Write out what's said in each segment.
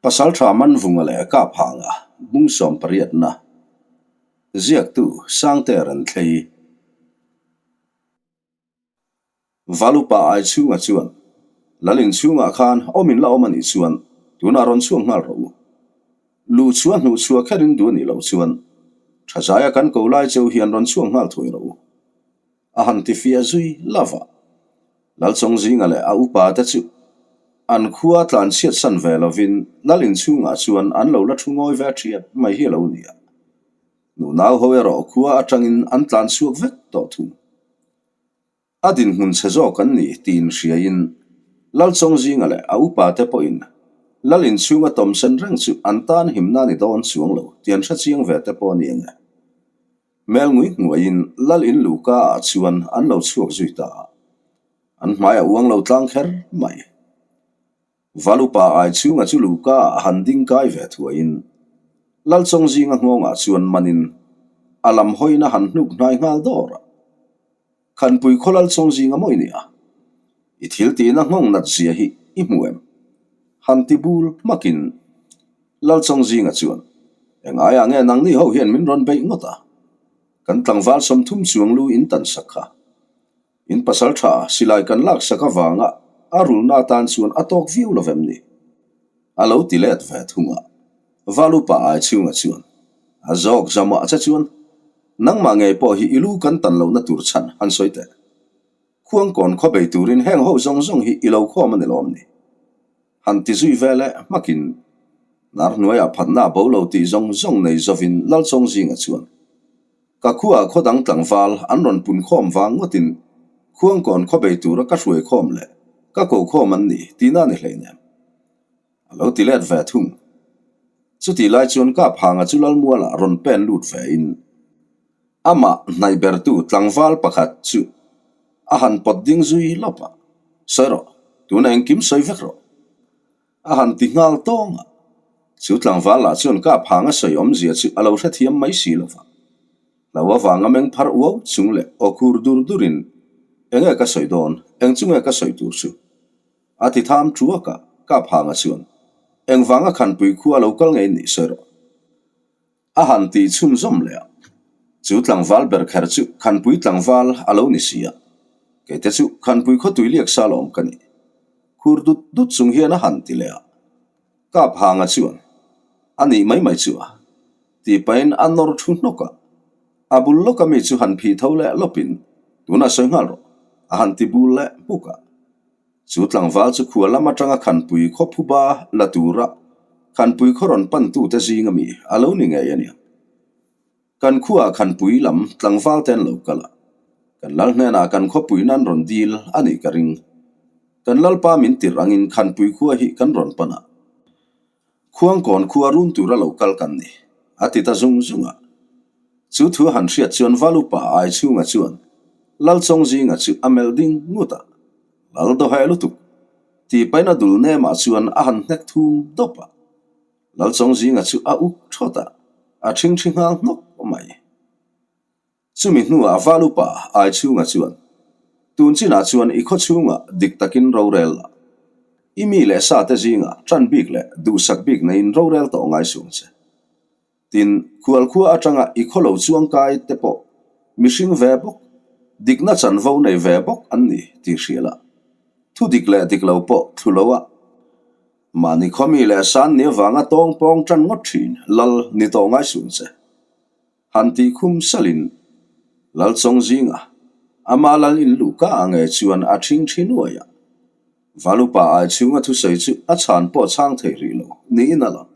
Pasaltha Manvunga leh Kaphanga bung sawmpariatna ziaktu Sangte Renthlei Valupa Aichhunga chuan Lal inchhungah khan awm in la awm a nih chuan tunah rawn chhuak nghal rawh u. Luh chhuah hnuh chhuah kher in duh a nih loh chuan Thazaia kan ko lai cheu hian rawn chhuak nghal thuai rawh u. A han ti fiah zui lova. Lalchawngzinga leh a upa te chu an khua tlan chhiat san ve lovin Lal inchhungah chuan an lo la thu ngawi ve thiat mai hi a lo ni a. Nunau ho erawh khua atangin an tlan chhuak vek tawh thung. A dinhmun chhe zawk an ni tiin hriain Lalchawngzinga leh a upa te pawhin Lal inchhunga tawmsen reng chu an tan himna ni dawn chuang lo tih an hrechiang ve te pawh a ni ang e. Hmel ngui hnuaiin Lal in luhka ah chuan an lo chhuak zui ta a, an hmai a uang lo tlang kher mai. Valupa ai chhunga chu luhka ah han ding kai ve thuaiin Lal Chawngzinga nghawngah chuan manin a lam hawina han hnuk hnai nghal dawr a. Khanpui khaw Lal Chawngzinga mawi nia, i thil tihna nghawng nat zia hi i hmu em? Han ti bul hmakin Lal Chawngzinga chuan, Engaiah nge nangni ho hian min rawn beih ngawt a? Kan tlangval 30 chuang lu in tan sak kha. In pasal tha silai kan lak sak avanga a rulna atan chuan a tawk viau lo vem ni? A lo ti let ve thung a, Valupa ai chhunga chuan a zawk zamah che chuan nangmah ngei pawh hi i lu kan tan lohna tur chhan han sawi teh. Khuangkawn khaw bei turin heng ho zawng zawng hi i lo khawm a ni lawm ni? Han ti zui ve leh hmakin nar hnuaiah phatna a bo lo tih zawng zawng nei zovin Lalchawngzinga chuan Ka khuaah khaw dang tlangval an rawn pun khawm vang ngawtin Khuangkawn khaw bei tura ka hruai khawm leh ka ko khawm an ni tihna a ni hleinem. A lo ti let ve thung. Chutih lai chuan Kaphanga chu Lalmualah rawn pen lut vein amah hnaih bertu tlangval pakhat chu a han pawt ding zui lawp a, Sawi rawh, tuna engkim sawi vek rawh. A han ti nghal tawng a, chu tlangval lah chuan Kaphanga sawi awmzia chu a lo hrethiam mai si lo va. Hlo avanga meng phar uau chung leh aw khur dur durin, Enge ka sawi dawn, eng chu nge ka sawi tur chu? A ti tham thuak a, Kaphanga chuan, Engvanga Khanpui khua lo kal ngei nih sawi rawh. A han ti chhunzawm leh a, chu tlangval ber kher chu Khanpui tlangval a lo ni si a, keite chu Khanpui khawtui liak sa lawm ka ni. Khur dut dut chung hian a han ti leh a, Kaphanga chuan, A nih mai mai chu a, tih pahin a nawr thu hnawk a, a bul lawka mi chu han phih tho leh lawpin, Tunah sawi nghal rawh, a han ti bul leh hmuk a. Chu tlangval chu khua lam atanga Khanpui khaw phuba la tura Khanpui khaw rawn pantute zinga mi a lo ni ngei a ni. Kan khuaah Khanpui lam tlangval te an lo kal a, kan lal hnenah kan khawpui nan rawn dil a nih ka ring. Kan lalpa min tirh angin Khanpui khua hi kan rawn pan a. Khuangkawn khua run tura lo kal kan ni, a ti ta zung zung a. Chu thu han hriat chuan Valupa ai chhunga chuan Lalchawngzinga chu a melh ding ngut a, Lal dawheh lutuk, tih paina dul nemah chuan a han hnek thum dawp a. Lalchawngzinga chu a uk thawt a, a ṭhingṭhi nghal hnawk mai. Chumi hnuah Valupa ai chhunga chuan, Tun chinah chuan i khaw chhungah dik takin rorel la. I mi leh sa te zingah ṭan bik leh duhsak bik neiin rorel tawh ngai suang che. Tin, khualkhua atanga i khaw lo chuangkai te pawh mihring ve bawk, dikna chanvo nei ve bawk an ni tih hria la. Thu dik leh dik lo pawh thlu lo a. Mahni khaw mi leh san ni avanga tawng pawng ṭan ngawt ṭhin lal ni tawh ngai suang che. Han tih khum salin Lalchawng zinga ama lal in luh ka ang e chuan a ṭhing ṭhi nuai a. Valupa ai chhunga thusawi chu a chhan pawh chhang thei rih lo niin a lang.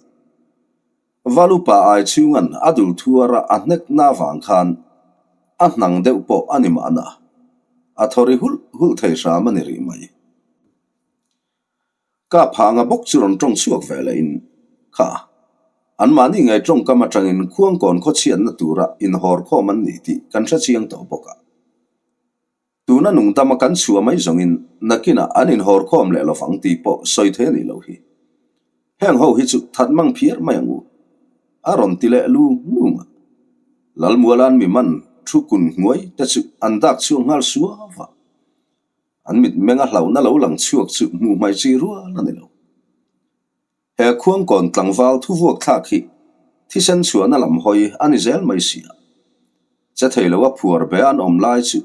Valupa ai chhunga'n a dul thuara a hnek na vang khan a hnang deuh pawh a ni mahna, a thaw ri hulh hulh thei hram a ni rih mai. Ka phanga bawk chu rawn tawng chhuak ve leh in, Kha, anmahni ngei tawngkam atangin Khuangkawn khawchhiatna tura inhawr khawm an ni tih kan hre chiang tawh bawk a. Tuna nungdama kan chhuah mai zawngin nakinah an inhawr khawm leh lovang tih pawh sawi thei a nih loh hi. Heng ho hi chu that mang phiar mai ang u. A rawn ti leh lung lung a. Lalmuala'n mi man thu kun hnuai te chu an dak chhuak nghal suau a. An mitmenga hlauhna lo lang chhuak chu hmuh hmai chi rual a ni lo. He khuangkawn tlangval thuvuak thlak hi thisen chhuahna lam hawi a ni zel mai si a. Che thei lo a phuar be an awm lai chu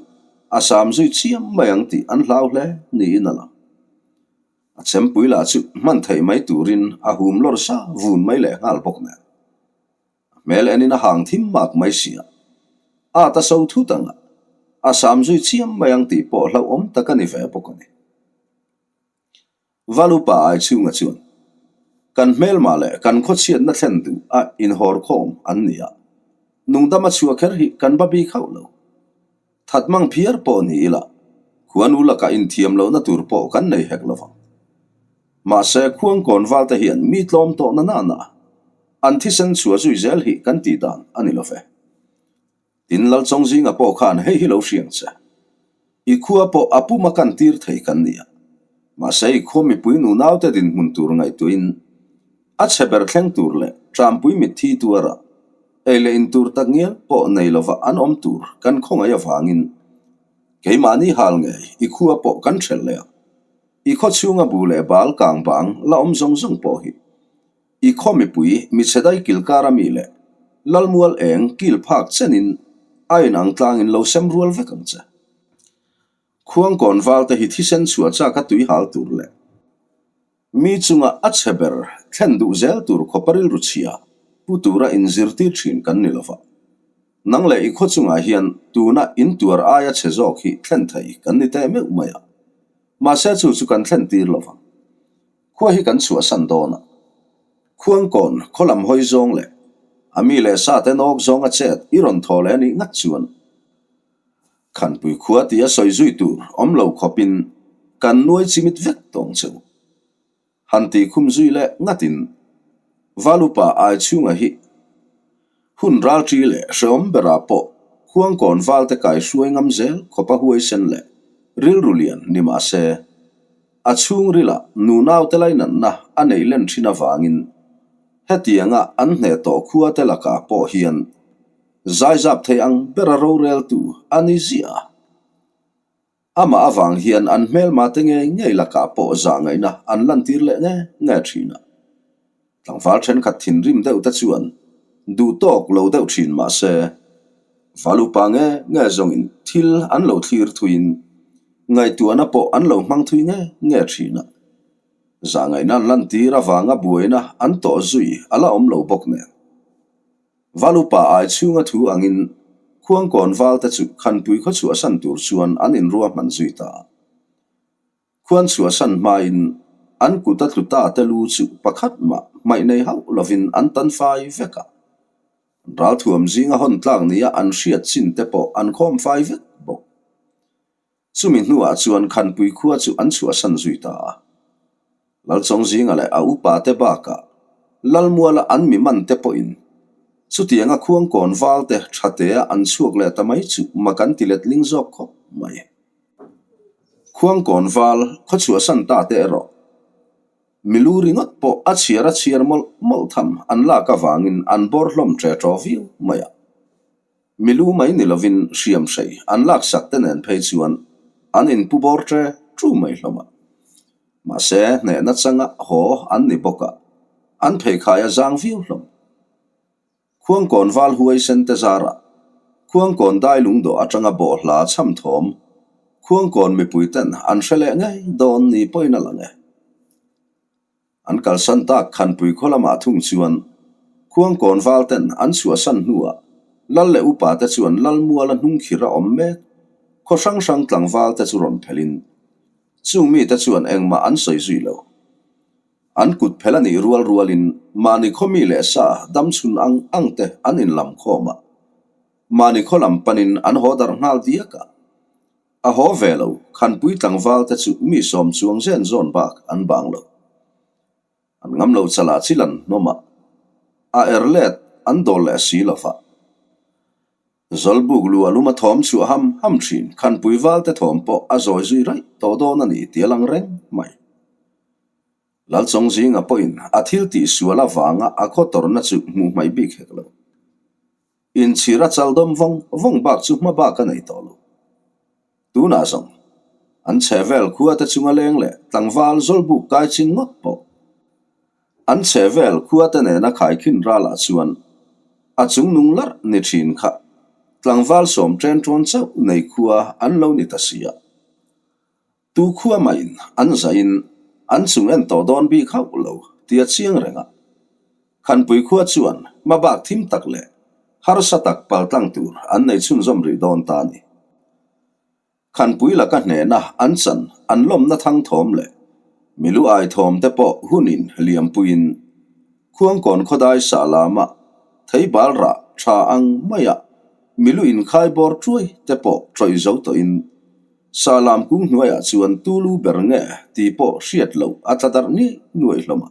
a sam zui chiam mai ang tih an hlau hle niin a lang. A chempui lah chu hman theih mai turin a hum lawr sa vun mai leh nghal bawk nen. A hmel enin a hang thim mak mai si a. At a so thut ang a, a sam zui chiam mai ang tih pawh hlauhawm tak a ni ve bawk a ni. Valupa ai chhunga chuan, Kan hmelmah leh kan khawchhiatna thlen duh a inhawr khawm an ni a, nungdama chhuah kher hi kan ba bik hauh lo. That mang phiar pawh ni ila, khuanu lakah inthiam lohna tur pawh kan nei hek lo vang. Mahse, khuangkawn valte hian mi tlawm tawh na nana an thisen chhuah zui zel hi kan tih dan a ni lo ve. Tin, Lalchawng zinga pawh khan hei hi lo hriang che. I khua pawh a puma kan tir thei kan ni a. Mahse, i khua mipui nunaute dinhmun tur ngaihtuahin a chhe ber thleng tur leh ṭampui mitthi tuara ei leh in tur tak ngial pawh nei lova an awm tur kan khawngaih avangin keimahni hal ngei i khua pawh kan ṭhelh leh a. I khaw chhunga bu leh bal kang bang la awm zawng zawng pawh hi I khaw mipui michhe dai kilkar ami leh Lalmual eng kil phak chenin a in ang tlangin lo sem rual vek ang che. Khuangkawn valte hi thisen chhuah chak a tui hal tur leh mi chunga a chhe ber thlen duh zel tur khawpa rilru chhia pu tura inzirtir thin kan ni lova. Nang leh i khaw chungah hian tuna in tuar aia chhe zawk hi thlen thei kan ni teh meuh mai a. Mahse chu chu kan thlen tir lovang. Khua hi kan chhuahsan dawn a, Khuangkawn khaw lam hawi zawng leh a mi leh sa te nawk zawnga chet i rawn thaw leh a nih ngat chuan Khanpui khua tia sawi zui tur awm lo khawpin kan nuai chimit vek tawng che u. Han tih khum zui leh ngatin Valupa ai chhunga hi Hun ralṭi leh hrehawm berah pawh Khuangkawn valte kai hruai ngam zel khawpa huaisen leh rilru lian ni mah se, a chhungrilah nunaute lainatna a neih len ṭhin avangin hetianga an hneh tawh khuate lakah pawh hian zaizap thei ang bera roreltu a ni ziah a. Amah avang hian an hmelma te ngei ngei lakah pawh zah ngaihna an lantir leh nge nge thin a. Tlangval thenkhat thinrim deuh te chuan duh tawk lo deuh thin mah se, val upa nge nge zawngin thil an lo thlir thuiin ngaihtuahna pawh an lo hmang thui nge nge thin a. Zah ngaihna an lantir avanga buaina an tawh zui a la awm lo bawk nen. Valupa ai chhunga thu angin Khuangkawn valte chu Khanpui khaw chhuahsan tur chuan an inruahman zui ta. Khuan chhuahsan hmain an kut a tlu ta te lu chu pakhat mah hmaih nei hauh lovin an tan fai vek a. Ralthuam zinga hawn tlak nia an hriat chin te pawh an khawm fai vek bawk. Chumi hnuah chuan Khanpui khua chu an chhuahsan zui ta a. Lalchawng zinga leh a upa te bakah Lalmuala an mi man te pawhin chutianga khuangkawn val te tha tea an chhuak leh ta mai chu mak an ti letling zawk khawp mai. Khuangkawn val khaw chhuahsan ta te erawh milu ringawt pawh a chhiar a chhiar mawlh mawlh tham an lak avangin an bawr hlawm ṭe ṭaw viau mai a. Milu mai ni lovin hriam hrei an laksak te nen phei chuan an inpu bawr ṭe ṭu mai hlawm a. Mahse, hnehna changa haw an ni bawk a, an pheikhai a zang viau hlawm. Khuangkawn val huaisen te zarah Khuangkawn dai lungdawh atanga bawhhla chham thawm Khuangkawn mipui ten an hre leh ngei dawn ni pawhin a lang e. An kalsan tak Khanpui khaw lamah thung chuan Khuangkawn val ten an chhuahsan hnuah Lal leh upa te chuan Lalmuala hnungkhir a awm mek khaw hrang hrang tlangval te chu rawn phelhin chung mite chuan engmah an sawi zui lo. An kut phel a nih rual rualin mahni khaw mi leh sa dam chhun ang ang te an inlam khawm a, mahni khaw lam panin an haw darh nghal diak a. A haw ve lo, Khanpui tlangval te chu mi sawm chuang zen zawn bak an bang lo. An ngam lo chalah chil an hnawm a, a er let an dawl leh si lo va. Zawlbuk lu a lum a thawm chhuah ham ham thin, Khanpui val te thawm pawh a zawi zui raih tawh dawn a ni ti a lang reng mai. Lalchawng zinga pawhin a thil tih sual avanga a khaw tawrhna chu hmuh hmaih bik hek lo. Inchhir a chal dawm vawng vawng bak chu hma bak a nei tawh lo. Tunah zawng, an chhe vel khua te chunga leng leh tlangval zawlbuk kai chin ngawt pawh. An chhehvel khuate nena khaikhin ralah chuan a chungnung larh ni thin kha tlangval sawm ṭen ṭawn chauh nei khua an lo ni ta si a. Tu khua mahin an zaiin an chung en tawh dawn bik hauh lo ti a chiang reng a. Khanpui khua chuan hmabak thim tak leh harsa tak paltlang tur an nei chhunzawm rih dawn ta a ni. Khanpui laka hnehna an chan an lawmna thang thawm leh milu ai thawm te pawh hunin liampuiin Khuangkawn khawdai sah lama theibal rah tha ang maia milu inkhai bawr tuai te pawh tawih zo tawhin sah lam kung hnuaiah chuan tulu ber nge tih pawh hriat loh a tla darh ngei nuai hlawm a.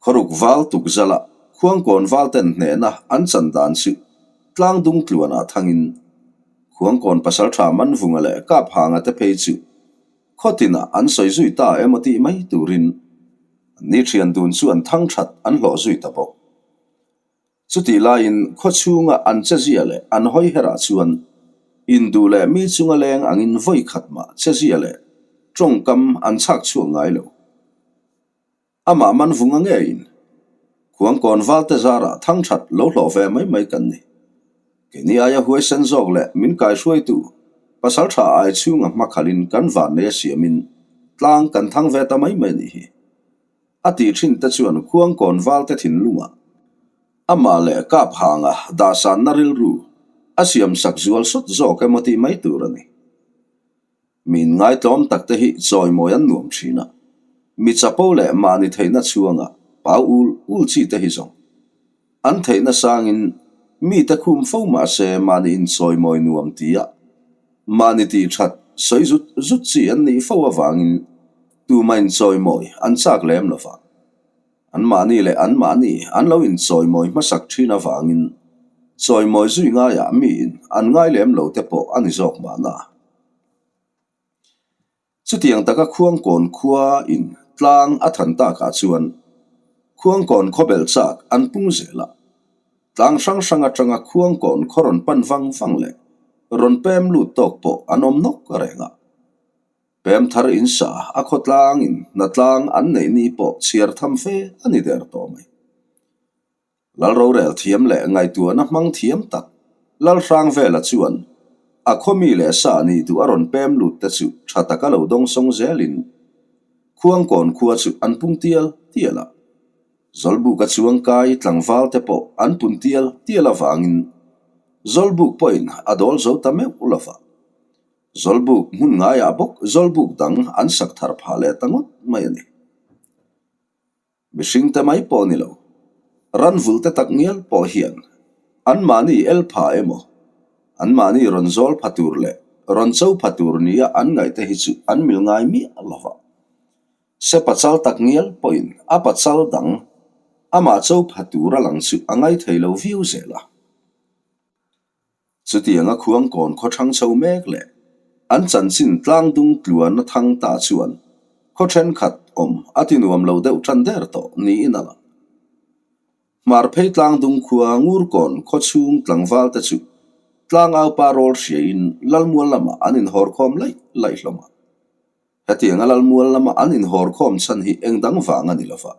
Khawruk val tuk zala Khuangkawn valten hnehna an chan dan chu tlangdung tluanah thangin Khuangkawn pasaltha Manvunga leh Kaphanga te phei chu khawtinah an sawi zui ta emaw tih mai turin anni thian dun chu an thang that an hlawh zui ta bawk. Chutih laiin khaw chhunga an chezia leh an hawi herah chuan induh leh mi chunga leng angin vawi khat mah chezia leh tawngkam an chhak chhuak ngai lo. Amah man vunga ngeiin Khuangkawn valte zarah thang that lo hlawh ve mai mai kan ni. Keini aia huaisen zawk leh min kaihruaitu pasal tha ai chhunga hmakhalhin kan van nei a siamin tlang kan thang ve ta mai mai a nih hi. A tih thin te chuan Khuangkawn valte thinlungah amah leh kap hanga dahsanna rilru a siamsak zual sawt zawk emaw tih mai tur a ni. Mi inngaihtlawm tak te hi chawimawi an nuam thin a, mi chapo leh mahni theihna chhuanga pau ul ul chi te hi zawng. An theihna sangin mite khum fo mah se mahni inchawimawi nuam ti a, mahni tih that sawi zut zut chi an nih fo avangin tumah inchawimawi an chak lem lo va. Anmahni leh anmahni an lo inchawimawi hmasak thin avangin chawimawi zui ngaiah miin an ngai lem lo te pawh a ni zawk mahna. Chutiang taka Khuangkawn khua in tlang a than takah chuan Khuangkawn khawbel chak an pung zel a, tlang hrang hrang atanga Khuangkawn khaw rawn pan vang vang leh rawn pem lut tawk pawh an awm nawk reng a. Pem thar in sa a khawtlangin hnatlang an neih ni pawh chhiar tham fe a ni der tawh mai. Lal rorel thiam leh ngaihtuahna hmang thiam tak Lal Hrangvela chuan a khawmi leh sa nih duh a rawn pem lut te chu tha taka lo dawngsawng zelin Khuangkawn khua chu an pung tial tial a. Zawlbuka chuangkai tlangval te pawh an pun tial tial avangin Zawlbuk pawhin a dawl zo ta meuh lo va. Zawlbuk hmun ngaiah bawk Zawlbuk dang an sak thar phah leh ta ngawt mai a ni. Mihring te mai pawh ni lo, ranvul te tak ngial pawh hian anmahni el pha emaw, anmahni rawn zawl pha tur leh rawn cho pha tur nia an ngaih te hi chu an mil ngai miah lo va. Se pachal tak ngial pawhin a pachal dang amah cho pha tur a lang chu a ngai thei lo viau zel a. Chutianga Khuangkawn khaw thang chho mek leh an chanchin tlangdung tluana thang ta chuan khaw thenkhat awm a ti nuam lo deuh tan der tawh niin a lang. Hmarphei tlangdung khua Ngurkawn khaw chhung tlangval te chu tlangaupa rawl hriain Lalmual lamah an inhawrkhawm laih laih hlawm a. Hetianga Lalmual lama an inhawrkhawm chhan hi eng dang vang a ni lova.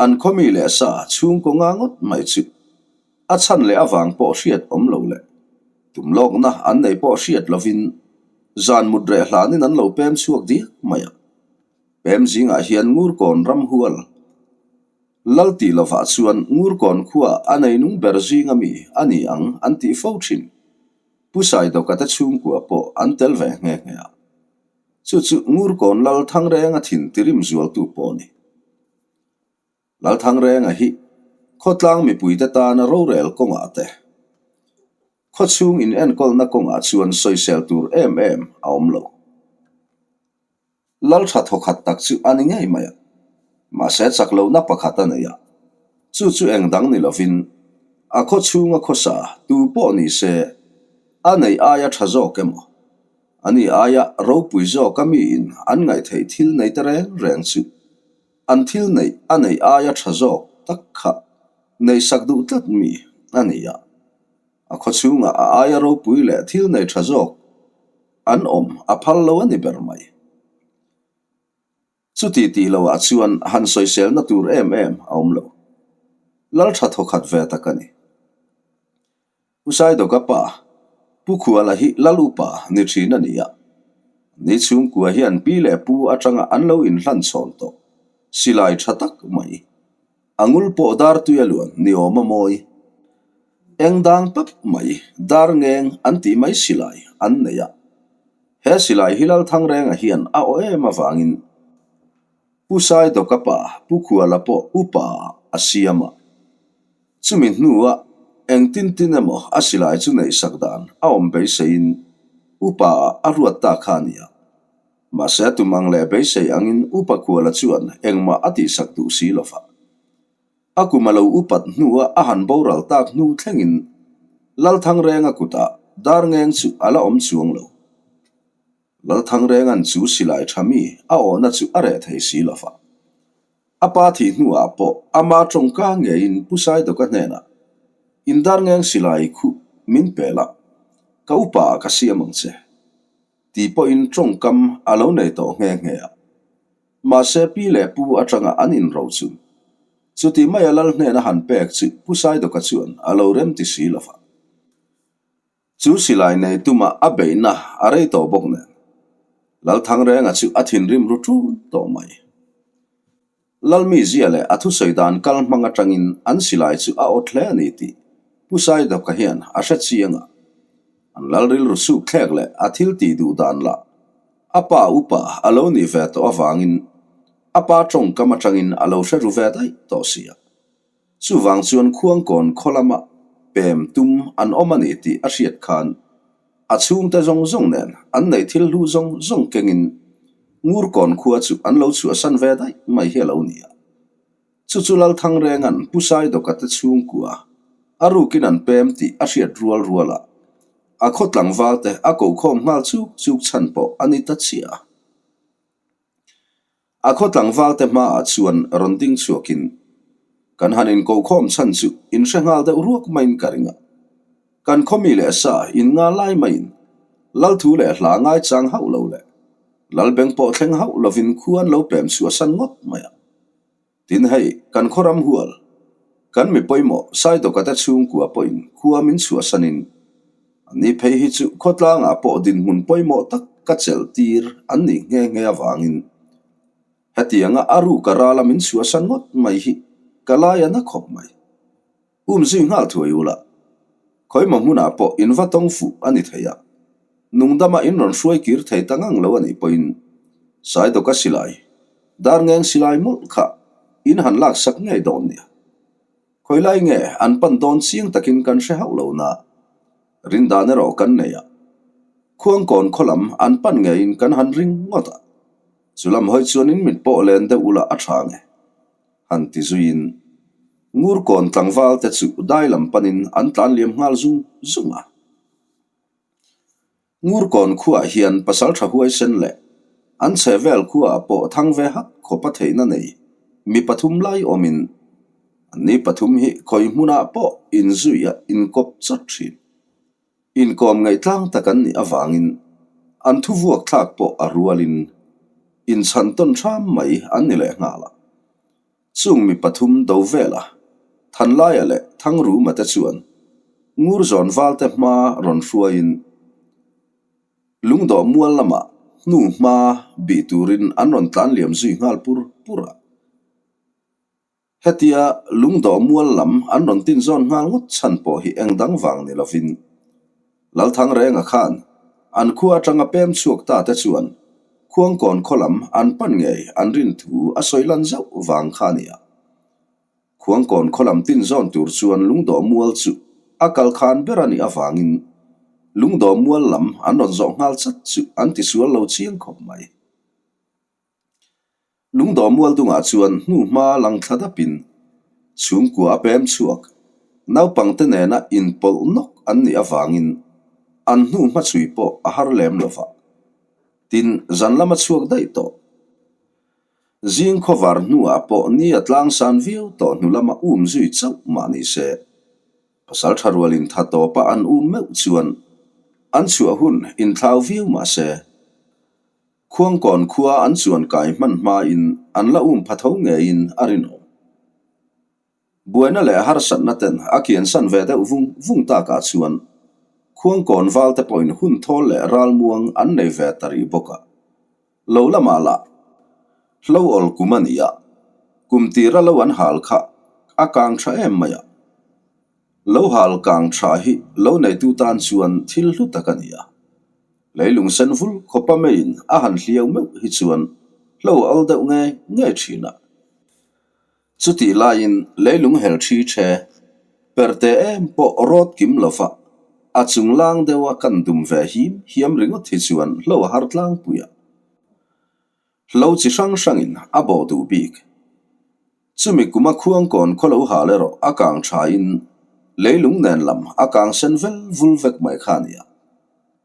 An khawmi leh sa chhungkaw nga ngawt mai chu a chhan leh avang pawh hriat awm lo leh tum lawkna an nei pawh hriat lovin zan mut reh hlanin an lo pem chhuak diak mai a. Pem zingah hian Ngurkawn ramhual lal tih lovah chuan Ngurkawn khua a nei nung ber zinga mi a ni ang an tih fo thin. Pu Saidawka te chhungkua pawh an tel ve nghe nghe a. Chu chu Ngurkawn lal Thangrenga thin tirim zualtu pawh a ni. Lalthangrenga hi khawtlang mipuite tana rorel kawngah te, khawchhung inenkawlna kawngah chuan sawisel tur em em a awm lo. Lal tha thawkhat tak chu a ni ngei mai a, mahse chak lohna pakhat a nei a, chu chu eng dang ni lovin a khawchhunga khawsa tu pawh ni se a neih aia tha zawk emaw, ani aia ropui zawka miin an ngaihtheih thil nei te reng reng chu An thil neih a neih aia tha zawk tak kha neihsak duh tlat mi a ni a. A khaw chhungah a aia ropui leh thil nei tha zawk an awm a phal lo a ni ber mai. Chuti tih loah chuan han sawiselna tur em em a awm lo. Lal tha thawkhat ve tak a ni. Pu Saidawka pa, Pu Khuala hi Lal upa ni thin a ni a. Ni chhungkua hian pi leh pu atanga an lo inhlan chhawn tawh. Silai tha tak mai. A ngul pawh dar tui a luan ni awm a mawi. Eng dang pap mai, dar ngeng an tih mai silai an nei a. He silai hi Lalthangrenga hian a aw em avangin Pu Saidawka pa Pu Khuala pawh upa a siam a. Chumi hnuah engtin tin emaw a silai chu neihsak dan a awm beiseiin upa ah a ruat ta kha a ni a. Mahse a tum ang leh beisei angin upa Khuala chuan engmah a tihsak duh si lo va. A kum a lo upat hnua a han boral tak hnu thlengin Lalthangrenga kutah Darngeng chu a la awm chuang lo. Lalthangrenga'n chu silai tha mi a awhna chu a reh thei si lo va. A pa thih hnuah pawh ama tawngka ngeiin Pu Saidawka hnenah, In Darngeng silai khuh min pe la, ka upa ah ka siam ang che. Ti pawhin tawngkam a lo nei tawh nghe nghe a. Mahse pi leh pu atanga an inro chu chuti maia lal hnena han pek chu Pu Saidawka chuan a lo rem ti si lo va. Chu silai nei tuma a beihna a rei tawh bawk nen Lalthangrenga chu a thinrim ru ṭun tawh mai. Lalmizia leh a thusawi dan kal hmang atangin an silai chu a awt hle a ni tih Pu Saidawka hian a hre chiang a. An lal rilru suk thlek leh a thil tih duh dan lah a pa upa a lo nih ve tawh avangin a pa tawngkam atangin a lo hre ru ve daih tawh si a. Chuvang chuan Khuangkawn khaw lama pem tum an awm a ni tih a hriat khan a chhungte zawng zawng nen an neih thil hlu zawng zawng kengin Ngurkawn khua chu an lo chhuahsan ve daih mai hi a lo ni a. Chu chu Lalthangrenga'n Pu Saidawka te chhungkua a rukin an pem tih a hriat rual rualah a khaw tlangvalte a kokhawm nghal chuk chuk chhan pawh a ni ta chiah a. A khaw tlangvalte hmaah chuan rawn ding chhuakin, Kan han inkohkhawm chhan chu in hre nghal deuh ruak maiin ka ring a. Kan khaw mi leh sa in nga lai maiin Lal thu leh hla ngaichang hauh lo leh Lalbeng pawh thleng hauh lovin khu an lo pem chhuahsan ngawt mai a. Tin hei, kan khaw ram hual, kan mi pawimawh Saidawka te chhungkua pawhin khua min chhuahsanin anni phei hi chu khawtlangah pawh dinhmun pawimawh tak ka chelh tir an nih nghe nghe avangin hetianga a ruka rala min chhuahsan ngawt mai hi ka lai a na khawp mai. Um zui nghal thuai ula, khawimaw hmunah pawh in va tawng fuh a ni thei a, nungdama in rawn hruai kir thei ta ngang lo a nih pawhin Saidawka silai, Darngeng silai mawlh kha in han laksak ngei dawn nia. Khawilai nge an pan dawn chiang takin kan hre hauh lo na, rindan erawh kan nei a, Khuangkawn khaw lam an pan ngeiin kan han ring ngawt a, chu lam hawi chuan in mit pawh len deuh ula a tha nge. Han ti zuiin Ngurkawn tlangval te chu dai lam panin an tlan liam nghal zung zung a. Ngurkawn khuaah hian pasal tha huaisen leh an chhe vel khuaah pawh thang ve hat khawpa theihna nei mi pathum lai awmin anni pathum hi khawi hmunah pawh inzui a inkawp chawt thin. Inkawm ngaihtlang tak an nih avangin an thu vuak thlak pawh a rualin inchhan tawn hram mai an ni leh nghal a. Chung mi pathum do vela Thanlaia leh Thangruma te chuan Ngurzawn valte hma rawn hruaiin Lungdawh mual lamah hnu hma bih turin an rawn tlan liam zui nghal pur pur a. Hetia lungdawh mual lam an rawn tin zawn nghal ngawt chhan pawh hi eng dang vang ni lovin Lalthangrenga khan an khua atanga pem chhuak ta te chuan Khuangkawn khaw lam an pan ngei an rin thu a sawi lan zauh vang kha a ni a. Khuangkawn khaw lam tin zawn tur chuan lungdawh mual chu a kal khan ber a nih avangin lungdawh mual lam an rawn zawh nghal chat chu an tisual lo chiang khawp mai. Lungdawh mual dungah chuan hnu hma lang thla dapin chhungkua a pem chhuak. Naupangte nena inpawlh nawk an nih avangin an hnu hmachhui pawh a har lem lo va. Tin, zan lama chhuak daih tawh. Zing khawvar hnuah pawh ni a tlangsan viau tawh hnu lama um zui chauh mah ni se. Pasal tha rual in tha tawpa an um meuh chuan an chhuah hun inthlau viau mah se. Khuangkawn khua an chuan kai hman hmain an la um pha tho ngeiin a rinawm. Buaina leh harsatna ten a kiansan ve deuh vung vung takah chuan Khuangkawn valte pawhin hun thawl leh ralmuang an nei ve ta rih bawk a. Lo lamah lah hlo awl kum a ni a, kum tira lo an hal kha a kang tha em mai a. Lo hal kang tha hi lo neitu tan chuan thil hlu tak a ni a. Leilung sen vul khawpa meiin a han hliau meuh hi chuan hlo a awl deuh nge nge thin a. Chutih laiin leilung hel thi the perte em pawh rawt kim lova a chung lang deuha kan dum ve him hiam ringawt hi chuan hlo a har tlangpui a. Hlo chi hrang hrangin a bawh duh bik. Chumi kuma khuangkawn khaw lo hal erawh a kang thain leilung nen lam a kang sen vel vul vek mai kha a ni a.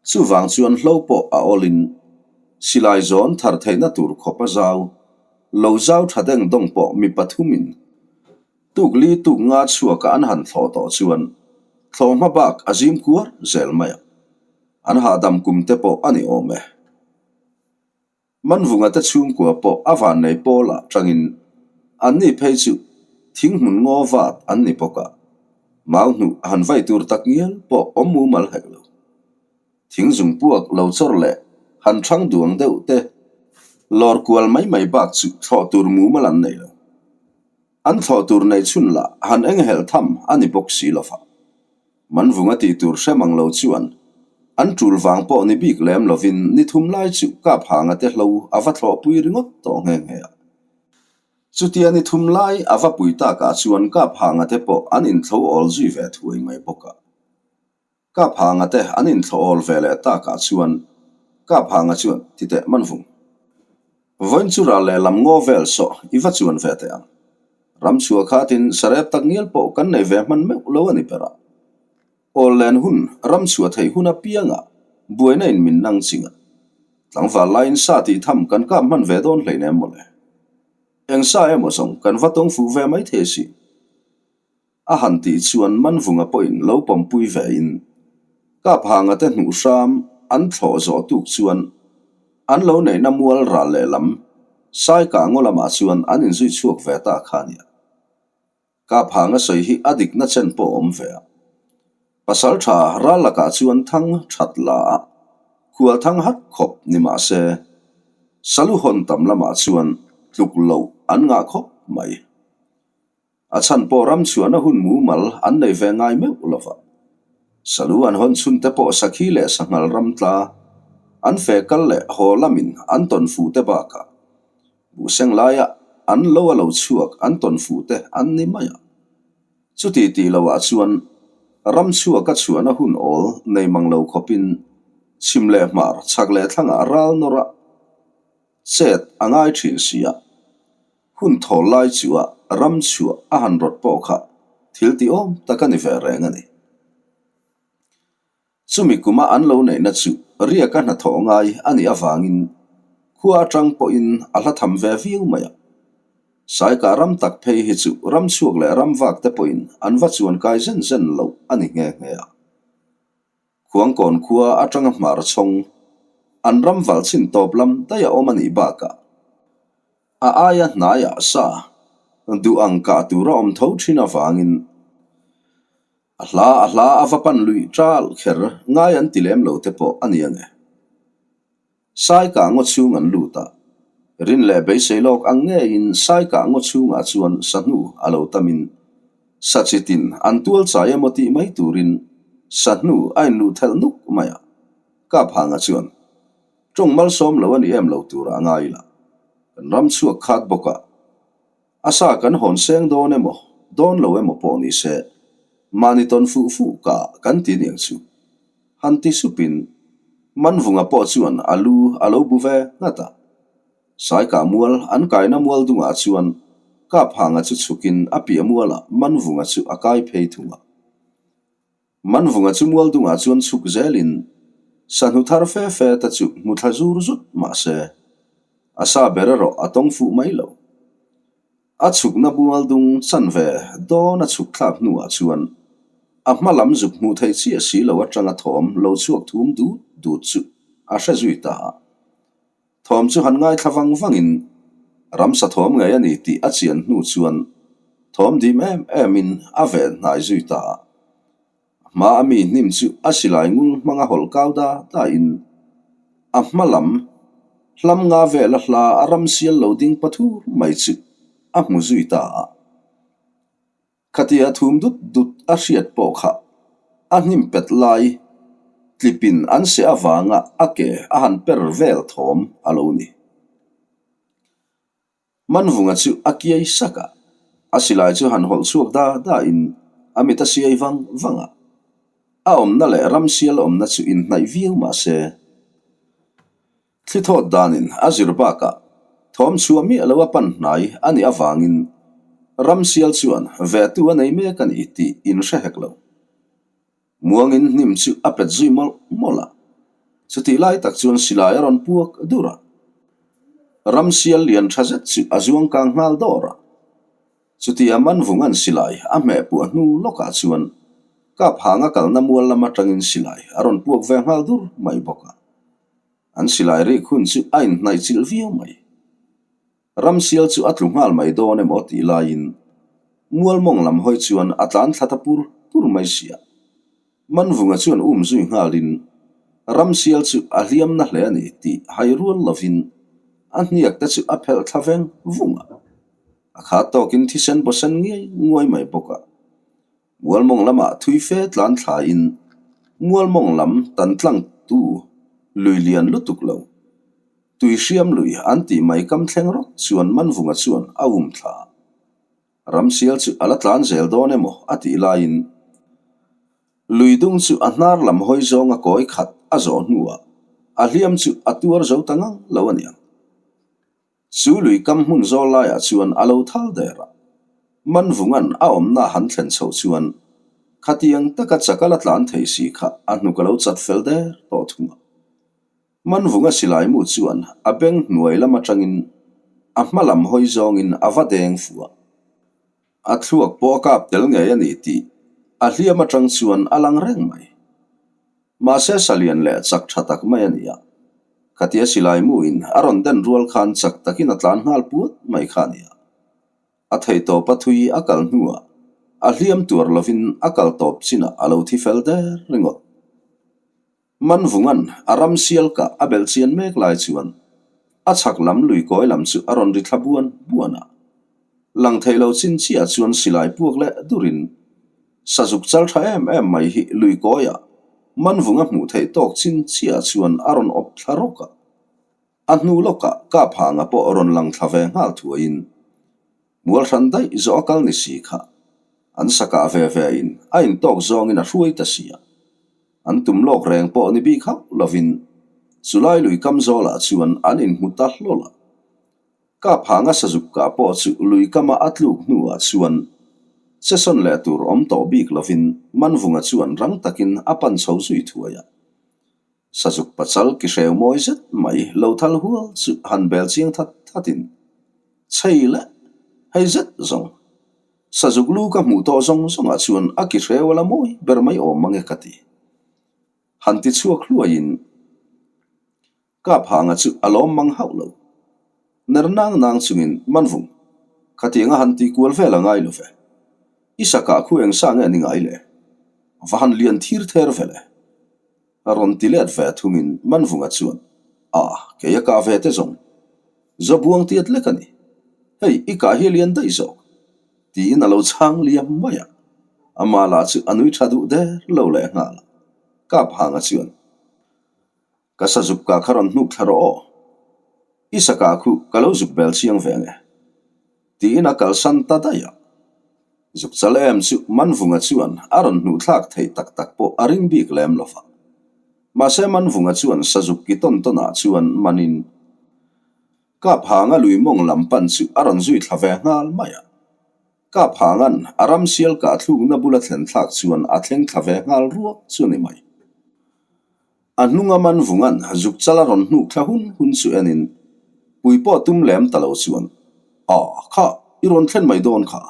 Chuvang chuan hlo pawh a awlin silai zawn thar theihna tur khawp a zau. Lo zau tha deng dawng pawh mi pathumin tuk li tuk nga chhuaka an han thlawh tawh chuan thlawh hma bak a zim kuar zel mai a, an hahdam kum te pawh a ni awm e. Manvunga te chhungkua pawh a vannei pawlah tangin anni phei chu thinghmun ngaw vat an ni bawk a, mau hnuh han vai tur tak ngial pawh awm mumal hek lo. Thing zung puak lo chawr leh han thang duang deuh te lawr kual mai mai bak chu thlawh tur mumal an nei lo. An thlawh tur neih chhun lah han enghelh tham a ni bawk si lo va. Manvunga tih tur hre mang lo chuan an tul vang pawh ni bik lem lovin ni thum lai chu kap hanga te hlo a va thlawhpui ringawt tawh nghe nghe a. Chutia ni thum lai a va pui takah chuan kap hanga te pawh an inthlo awl zui ve thuai mai bawk a. Kap hanga te an inthlo awl ve leh takah chuan kap hanga chuan ti teh Manvung. Vawiin chu ral leh lam ngaw vel sawh i va chuan ve teh ang. Ram chhuah khatin sarep tak ngial pawh kan nei ve hman meuh lo a ni ber a. Awl len hun ram chhuah theih hun apiangah buaina in min nang ching a. Tlangval laiin sa tih tham kan kap hman ve dawn hleinem mawle. Eng sa emaw zawng kan va tawng fuh ve mai thei si. A han tih chuan Manvunga pawhin lo pawmpui ve in Kap hanga te hnuh hram an thlawh zawh tuk chuan an lo neihna mual ral lehlam Saikah ngaw lamah chuan an inzui chhuak ve ta kha nia. Kap hanga sawi hi a dikna chen pawh a awm ve a. Pasal tha ral lakah chuan thang that la a, khual thang hat khawp ni mah se, Salu hawn tam lamah chuan tluk loh an ngah khawp mai. A chhan pawh ram chhuahna hun mumal an nei ve ngai meuh lo va. Salu an hawn chhun te pawh sakhi leh sanghal ram tla an fe kal leh haw lamin an tawn fuh te bakah buhseng laia an lo a lo chhuak an tawn fuh te an ni mai a. Chuti tih loah chuan ram chhuaka chhuahna hun awl nei mang lo khawpin chhim leh hmar chhak leh thlangah ral nawr a chet a ngai thin si a. Hun thawl lai chu a ram chhuah a han rawt pawh kha thil ti awm tak a ni ve reng a ni. Chumi kuma an lo neihna chu riaka hnathawh ngai a nih avangin khua atang pawhin a hla tham ve viau mai a. Saikah ram tak phei hi chu ram chhuak leh ram vak te pawhin an va chuan kai zen zen loh a ni nghe nghe a. Khuangkawn khua atanga hmar chhawng an ram val chhin tawp lam daih a awm a nih bakah a aia hnaiah sa duh ang kah tur a awm tho thin avangin a hla a hla a va pan luih ṭal kher ngai an ti lem lo te pawh a ni ang e. Saikah ngaw chhung an lut a, rin leh beisei lawk ang ngeiin Saikah ngaw chhungah chuan sahnu a lo tamin sa chitin an tual chai emaw tih mai turin sahnu a inluh thelh nuk mai a. Kaphanga chuan, Tawng malsawm lo a ni em lo turah a ngai la, kan ram chhuak khat bawk a, A sa kan hawn seng dawn emaw, dawn lo emaw pawh ni se, mahni tawn fuh fuh ka kan ti niang chu. Han ti supin Manvunga pawh chuan a lu a lo bu ve nghat a. Saikah mual an kaina mual dungah chuan Kaphanga chu chhukin a piah mualah Manvunga chu a kai phei thung a. Manvunga chu mual dungah chuan chhuk zelin sahnu thar fe fe te chu hmu thla zur zut mah se, a sa ber erawh a tawng fuh mai lo. A chhukna mual dung chan ve dawn a chhuk thlak hnuah chuan a hma lam zuk hmuh theih chiah si lo atanga thawm lo chhuak thum dut dut chu a hre zui ta a. Thawm chu han ngaithla vang vangin ramsa thawm ngei a ni tih a chian hnu chuan thawm dim em emin a ven hnai zui ta a. A hma a mi hnim chu a silai ngul hmanga hawlh kau da dain a hma lam hlam nga vela hla a ramsial lo ding pathur mai chu a hmu zui ta a. Khatia thum dut dut a hriat pawh kha a hnim pet lai tlipin an seh avanga a ke a han per vel thawm a lo ni. Manvunga chu a kiai sak a, a silai chu han hawlh chhuak da da in a mit a siai vang vang a. A awmna leh ramsial awmna chu inhnaih viau mah se. Thli thawt danin a zir bakah thawm chhuah miah lo a pan hnai a nih avangin ramsial chuan vetu a nei mek a ni tih in hre hek lo. Muangin hnim chu a pet zui mawlh mawlh a, chutih lai tak chuan silai a rawn puak dur a. Ramsial lian tha zet chu a zuang kang nghal dawr a. Chutia Manvunga'n silai a hmeh puah hnu lawkah chuan kap hanga kalna mual lam atangin silai a rawn puak ve nghal dur mai bawk a. An silai rik hun chu a inhnaih chilh viau mai. Ramsial chu a tlu nghal mai dawn emaw tih laiin Mualmawng lam hawi chuan a tlan thla ta pur pur mai sia. Manvunga chuan um zui nghalin Ramsial chu a hliam na hle a ni tih hai rual lovin a hniak te chu a phelh thla veng vung a. A khat tawkin thisen bawsen ngiai nguai mai bawk a. Mualmawng lamah thui fe tlan thlaiin Mualmawng lam tan tlang tu lui lian lutuk lo. Tui hriam lui an tih mai kam thleng rawk chuan Manvunga chuan a um thla. Ramsial chu a la tlan zel dawn emaw a tih laiin lui dung chu a hnar lam hawi zawnga kawi khat a zawh hnuah a hliam chu a tuar zo ta ngang lo a niang. Chu lui kam hmun zawl laiah chuan a lo thal der a, Manvunga'n a awmna han thlen chhoh chuan khatiang taka chak a la tlan thei si kha a hnuk a lo chat fel der tawh thung a. Manvunga silai mu chuan a beng hnuai lam atangin a hma lam hawi zawngin a va deng fu a. A thluak pawh a kap tel ngei a ni tih a hliam atang chuan a lang reng mai. Mahse salian leh chak tha tak mai a ni a, khatia silai muin a rawn den rual khan chak takin a tlan nghal puat mai kha a ni a. A thei tawp a thui a kal hnuah a hliam tuar lovin a kal tawp chinah a lo thi fel der ringawt. Manvunga'n a ram sial kah a belh chian mek lai chuan a chhak lam lui kawi lam chu a rawn ri thla buan buan a. Lang thei lo chin chiah chuan silai puak leh durin Sazuk chal tha em em mai hi lui kawiah Manvunga hmuh theih tawk chin chiah chuan a rawn awp thla rawk a. A hnu lawkah Kaphanga pawh rawn lang thla ve nghal thuaiin mual hran daih zawh a kal ni si kha an sakah ve ve in a intawk zawngin a hruai ta si a. An tum lawk reng pawh ni bik hauh lovin chulai lui kam zawlah chuan an inhmu ta hlawl a. Kaphanga sazuk kah pawh chu lui kama a tluk hnuah chuan chesawn leh tur awm tawh bik lovin Manvunga chuan rang takin a pan chho zui thuai a. Sazuk pachal ki hreu mawi zet mai lo thal hual chu han bel chiang that thatin, Chhei le, hei zet zawng. Sazuk lu ka hmuh tawh zawng zawngah chuan a ki hreu a la mawi ber mai awm mange ka ti. Han ti chhuak hluaiin Kap hanga chu a lawm mang hauh lo. Ner nang nang chungin Manvung, khatianga han tih kual vel a ngai lo ve. I sakah khu eng sa nge a ni ngai le? Va han lian thir ther ve le. A rawn ti let ve thungin Manvunga chuan, A, kei a kah ve te zawng. Zabuang tiat lek a ni. Hei, i kah hi a lian daih zawk. Tiin a lo chhang liam mai a. Amah lah chu a nui tha duh der lo leh nghal a. Kap hanga chuan. Ka sa zuk ka kha rawn hnuk thla rawh aw. I sa ka khu ka lo zuk bel chiang ve nge. Tiin a kalsan ta daih a. Zuk chal em chu Manvunga chuan a rawn hnuh thlak theih tak tak pawh a ring bik lem lo va. Mahse Manvunga chuan sa zuk ki tawn tawn ah chuan manin Kap hanga lui mawng lam pan chu a rawn zui thla ve nghal mai a. Kap hanga'n a ram sial kah thlukna bula thlen thlak chuan a thleng thla ve nghal ruak chu a ni mai. A hnunga man vunga'n zuk chal a rawn hnuk thla hun hun chu enin pui pawh tum lem ta lo chuan, A, kha, i rawn thlen mai dawn kha,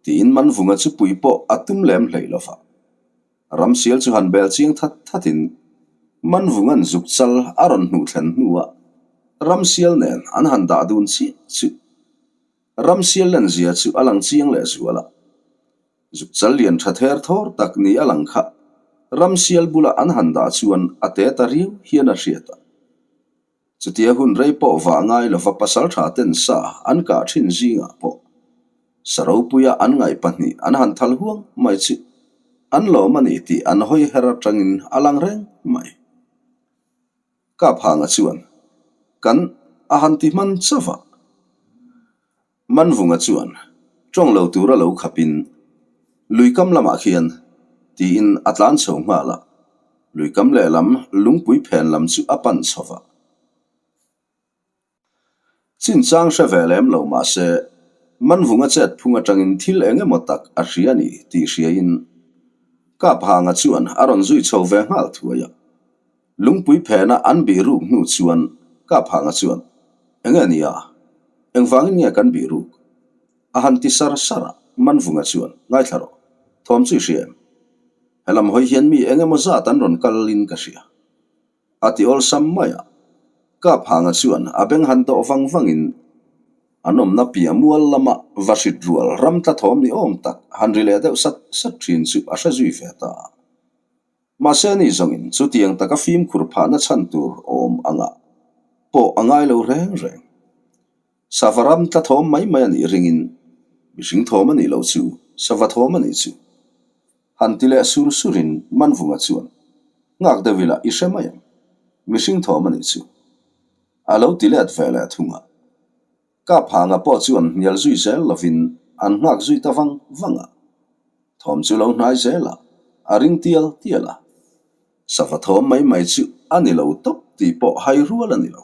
tiin man vunga chu pui pawh a tum lem hlei lo va. Ramsial chu han bel chiang that thatin man vunga'n zuk chal a rawn hnuh thlen hnuah. Ramsial nen an han dah dun chiah chu Ramsial lenzia chu a lang chiang leh zual a. Zukchal lian tha ther thawr tak ni a lang kha Ramsial bula an han dah chuan a te ta riau hian a hriat a. Chutia hun rei pawh vah ngai lova pasaltha ten sa an kah thin zingah pawh sa ropuia an ngaih pahnih an han thal huang mai chu an lawm a ni tih an hawi her atangin a lang reng mai. Kaphanga chuan kan a han ti hman chauh a. Manvunga chuan tawng lo tura lo khapin luikam lamah khian tiin a tlan chho nghal a, luikam lehlam lungpui phen lam chu a pan chho va. Chinchang hre ve lem lo mah se Manvunga chet phung atangin thil eng emaw tak a hria a ni tih hriain Kaphanga chuan a rawn zui chho ve nghal thuai a. Lungpui phena an bih ruk hnu chuan Kaphanga chuan, Enge a nia? Engvangin nge kan bih ruk? A han ti sar sar a, Manvunga chuan, Ngaithla rawh, thawm chu i hria em? Helam hawi hian mi eng emaw zat an rawn kal in ka hria. A ti awlsam mai a, Kaphanga chuan a beng han dawh vang vangin an awmna piah mual lama va hrit rual ram tla thawm ni awm tak han ri leh deuh sat sat thin chu a hre zui ve ta a. Mahse ni zawngin chutiang taka fimkhur phahna chhan tur awm anga pawh a ngai lo reng reng. Sava ram tla thawm mai mai a nih ringin mihring thawm a nih loh chu sava thawm a nih chu. Han ti leh sur surin Manvunga chuan, Nghak deuh ila i hre mai ang, mihring thawm a nih chu. A lo ti let ve leh thung a. Kaphanga pawh chu an hnial zui zel lovin an nghak zui ta vang vang a. Thawm chu lo hnai zel a, a ring tial tial a. Sava thawm mai mai chu a ni lo tawp tih pawh hai rual a ni lo.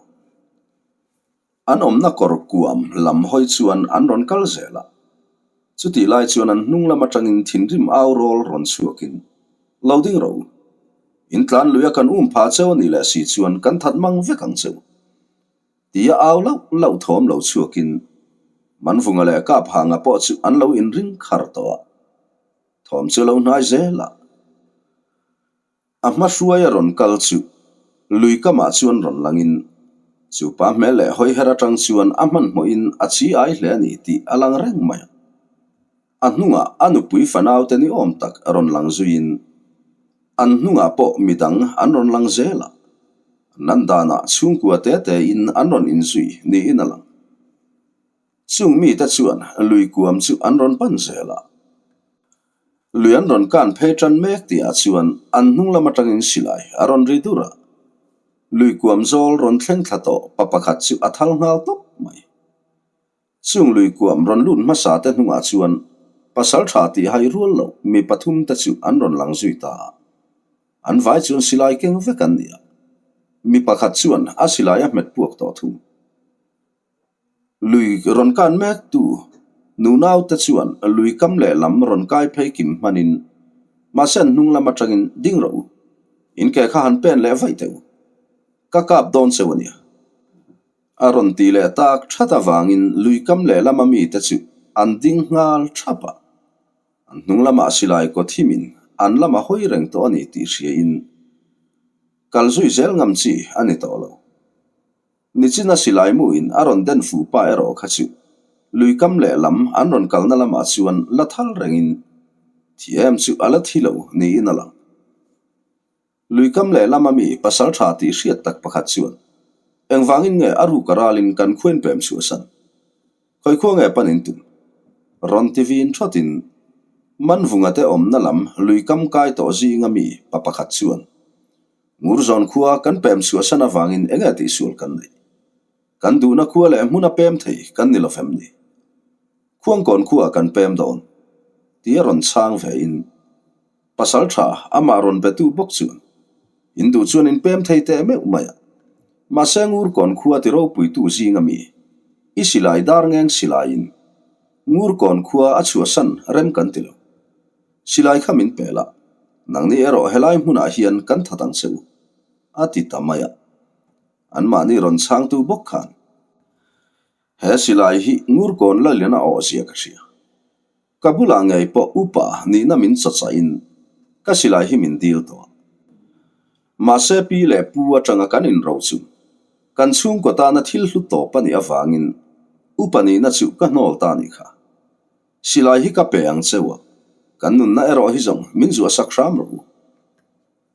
An awmna kawr kuam lam hawi chuan an rawn kal zel a. Chutih lai chuan an hnung lam atangin thinrim au rawl rawn chhuakin, Lo ding ro. In tlan lui a kan um pha cheu a nih leh si chuan kan that mang vek ang cheu. Tia au lauh lauh thawm lo chhuakin Manvunga leh Kaphanga pawh chu an lo inring khar tawh a. Thawm chu lo hnai zel a. A hma hruai a rawn kal chu lui kamah chuan rawn langin chu pa hmel leh hawi her atang chuan a hmanhmawhin a chi ai hle a ni tih a lang reng mai a. A hnungah a nupui fanaute ni awm tak rawn lang zuiin an hnungah pawh midang an rawn lang zel a, nan danah chhungkua te tein an rawn inzui niin a lang. Chung mite chuan lui kuam chu an rawn pan zel a. Lui an rawn kan phei tan mek tihah chuan an hnung lam atangin silai a rawn ri dur a. Lui kuam zawl rawn thleng thla tawh pa pakhat chu a thal nghal tawp mai. Chung lui kuam rawn lut hmasa te hnungah chuan pasal tha tih hai rual loh mi pathum te chu an rawn lang zui ta a. An vai chuan silai keng vek an ni a. Mi pakhat chuan a silai a hmet puak tawh thung. Lui rawn kan mek tu nunau te chuan lui kam lehlam rawn kai phei kim hmanin mahse an hnung lam atangin ding rawh u, in ke kha han pen leh vaih teh u, ka kap dawn cheu a nia. A rawn ti leh tak that avangin lui kam lehlam a mite chu an ding nghal thap a, an hnung lamah silai kaw thimin an lam a hawi reng tawh a ni tih hriain kal zui zel ngam chi a ni tawh lo. Nichina silai muin a rawn den fuh pa erawh kha chu lui kam lehlam an rawn kalna lamah chuan la thal rengin thi em chu a la thi lo niin a lang. Lui kam lehlam ami pasal tha tih hriat tak pakhat chuan engvangin nge a ruk a ralin kan khuain pem chhuahsan? Khawi khua nge panin tum? Rawn ti vin thawtin Manvunga te awmna lam lui kam kai tawh zinga mi pa pakhat chuan Ngurzawn khua kan pem chhuahsan avangin eng nge tihsual kan neih? Kan duhna khua leh hmuna pem thei kan ni lo fem ni? Khuangkawn khua kan pem dawn tih a rawn chhang vein pasal tha amah rawn betu bawk chuan in duh chuan in pem thei teh meuh mai a. Mahse Ngurkawn khua ti ropuitu zinga mi i silai dar ngeng silaiin Ngurkawn khua a chhuahsan rem kan ti lo. Silai kha min pe la, nangni erawh helai hmunah hian kan that ang che u, a ti ta mai a. Anmahni rawn chhangtu bawk khan, He silai hi Ngurkawn Lalliana awhzia ka hria. Ka bulah ngei pawh upa nihna min chawchaihin ka silai hi min dil tawh a. Mahse pi leh pu atanga kan inro chu. Kan chhungkaw tana thil hlu tawp a nih avangin upa nihna chu ka hnawl ta a nih kha. Silai hi ka pe ang cheu a, kan nunna erawh hi zawng min zuahsak hram rawh u.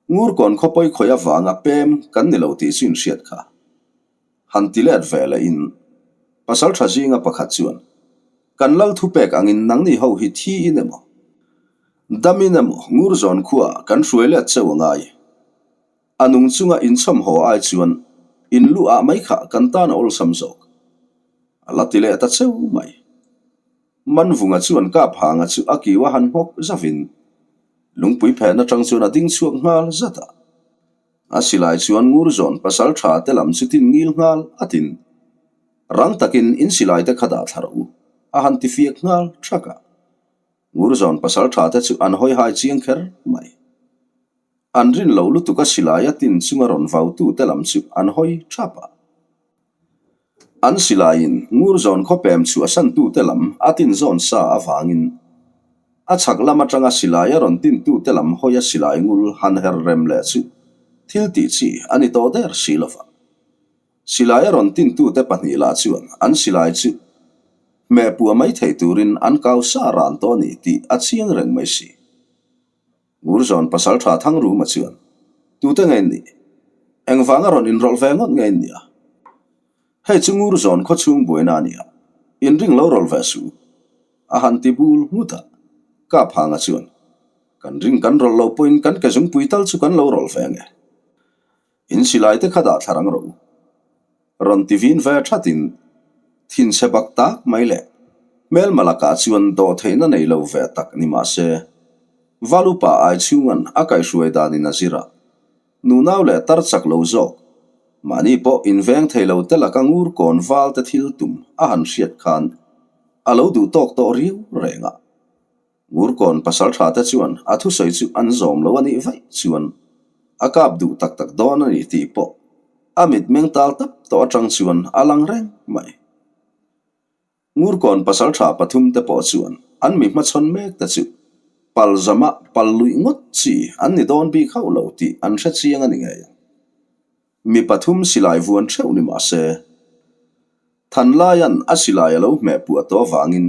Ngurkawn khawpawi khawih avanga pem kan ni lo tih chu inhriat kha. Han ti let ve leh in pasal tha zinga pakhat chuan, Kan lal thupek angin nangni ho hi thi in emaw, dam in emaw Ngurzawn khuaah kan hruai let cheu a ngai. A nung chunga inchawm haw ai chuan in lu ah mai kha kan tan a awlsam zawk. A la ti leh ta cheu mai. Manvunga chuan kap hanga chu a kiu a han nghawk zavin lungpui phen atang chuan a ding chhuak nghal zat a. A silai chuan Ngurzawn pasal tha te lam chu tin ngil nghal a tin. Rang takin in silai te kha dah thla rawh u, a han ti fiak nghal thak a. Ngurzawn pasal tha te chu an hawi hai chiang kher mai. An rin lo lutuk a silai a tin chunga rawn vautu te lam chu an hawi thap a. An silaiin Ngurzawn khawpem chhuahsantu te lam a tin zawn sa avangin a chhak lam atanga silai a rawn tintu te lam hawi a silai ngul han her rem leh chu thil tih chi a ni tawh der si lova. Silai a rawn tintu te pahnih lah chuan an silai chu hmeh puah mai thei turin an kau sa ran tawh a ni tih a chiang reng mai si. Ngurzawn pasal tha Thangruma chuan, Tute nge in nih? Engvanga rawn inrawlh ve ngawt nge in nih a? Hei chu Ngurzawn khawchhung buaina a nia, inring lo rawlh ve suh u. A han ti bul nghut a. Kaphanga chuan, Kan ring kan rawlh lo pawhin kan ke zungpui tal chu kan lo rawlh ve nge? In silai te kha dah thla rang rawh u. Rawn ti vin ve thatin thinchhe bak tak mai leh hmelma lakah chuan dawh theihna nei lo ve tak ni mah se, Valupa ai chhunga'n a kaihhruai danin a zir a, nunau leh tar chak lo zawk, mahni pawh inveng thei lo te laka ngur kawn val te thil tum a han hriat khan a lo duh tawk tawh riau reng a. Ngurkawn pasal tha te chuan a thusawi chu an zawm lo a nih vaih chuan a kap duh tak tak dawn a ni tih pawh a mitmeng tal tap tawh atang chuan a lang reng mai. Ngurkawn pasal tha pathum te pawh chuan an mi hmachhawn mek te chu pal zama pal luih ngawt chi an ni dawn bik hauh lo tih an hre chiang a ni ngei ang. Mi pathum silai vuan theuh ni mah se, Thanlaia'n a silai a lo hmeh puah tawh avangin